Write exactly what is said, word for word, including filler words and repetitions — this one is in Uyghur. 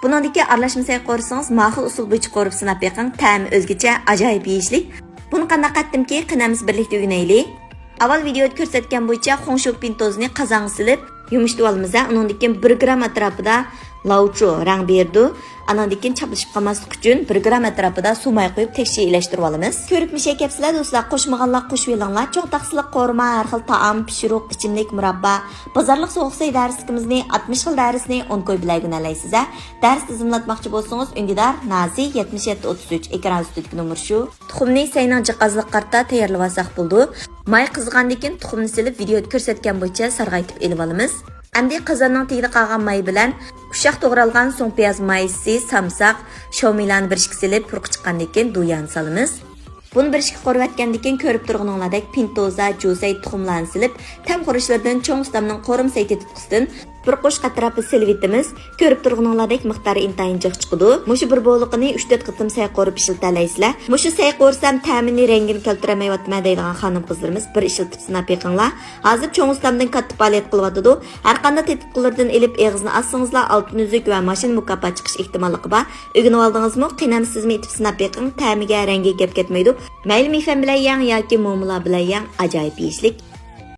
بۇنىڭدىكى ئارىلاشما سەي قورۇسىڭىز، ماخۇل ئۇسۇل بويىچە قورۇپ سىناپ بېقىڭ، تەمى ئۆزگىچە، ئاجايىپ يېيىشلىك. بۇنى قانداق قاتتىمكى، قېنى ھەممىسى بىرلىكتە ئۆگىنەيلى. ئاۋۋال ۋىدېيودا كۆرسەتكەن بويىچە خۇڭشۇ پىنتوزنى قازانغا سېلىپ يۇمشىتىپ ئالىمىز ھە. ئۇنىڭدىن كېيىن بىر گرام ئەتراپىدا لاۋچۇ رەڭ بېرىدۇ. ئانىڭدىن كېيىن چاپلىشىپ قالماسلىق ئۈچۈن بىر گرام ئەتراپىدا سۇ ماي قۇيۇپ تەكشى ئىلەشتۈرۈپ ئالىمىز. كۆرۈپمۇ شەي كەپسىلە دوستلار، قوشمىغانلار قوشۇۋېلىڭلار. چوڭ تاقسىلىق قورۇما، ھەر خىل تائام، پىشۇرۇق، ئىچىملىك، مۇراببا. بازارلىق سوغۇق سەي دەرسلىكىمىزنى، ئاتمىش خىل دەرسنى ئون كوي بىلەن ئۆگىنەلەيسىز ھە. دەرس تىزىملاتماقچى بولسىڭىز، ئۈندىدار نازى يەتمىش يەتتە ئوتتۇز ئۈچ، ئېكران ئۈستىدىكى نومۇر شۇ. تۇخۇمنى سەينىڭ جىقازلىقىغا قارىتا تەييارلىۋالساق بولىدۇ. ماي قىزىغاندىن كېيىن تۇخۇمنى سېلىپ، ۋىدېيودا كۆرسەتكەن بويىچە سارغايتىپ ئېلىۋالىمىز. ئەمدى قازاننىڭ تېگىدە قالغان ماي بىلەن ئۇششاق توغرالغان سوڭ پىياز مايسى، سامساق، شاۋمىلانى بىر ئىككى سېلىپ، پۇرىقى چىققاندىن كېيىن دۇيانى سالىمىز. بۇنى بىر ئىككى قورۇۋەتكەندىن كېيىن، كۆرۈپ تۇرغىنىڭلاردەك پىنتوزا، جۇسەي تۇخۇملارنى سېلىپ، تەم خۇرۇچلىرىدىن چوڭ ئۇستامنىڭ قورۇما سەي تېتىتقۇسىدىن بىر قوشۇق ئەتراپىدا سېلىۋېتىمىز. كۆرۈپ تۇرغىنىڭلاردەك مىقدارى ئىنتايىن جىق چىقىدۇ. مۇشۇ بىر بولىقىنى ئۈچ تۆت قېتىم سەي قورۇپ ئىشلىتەلەيسىلەر. مۇشۇ سەي قورسام تەمىنى، رەڭگىنى كەلتۈرەلمەيۋاتىمەن دەيدىغان خانىم قىزلىرىمىز بىر ئىشلىتىپ سىناپ بېقىڭلار. ھازىر چوڭ ئۇستامدىن كاتتا پائالىيەت قىلىۋاتىدۇ. ھەر قانداق تېتىتقۇلىرىدىن ئېلىپ ئېغىزنى ئاچسىڭىزلا ئالتۇن ئۈزۈك ۋە ماشىنا مۇكاپات چىقىش ئېھتىماللىقى بار. ئۆگىنىۋالدىڭىزمۇ؟ قېنى ئەمدى سىزمۇ ئېتىپ سىناپ بېقىڭ. تەمىگە، رەڭگىگە گەپ كەتمەيدۇ. مەيلى مېفەم بىلەن يەڭ ياكى مومىلار بىلەن يەڭ، ئاجايىپ يېيىشلىك.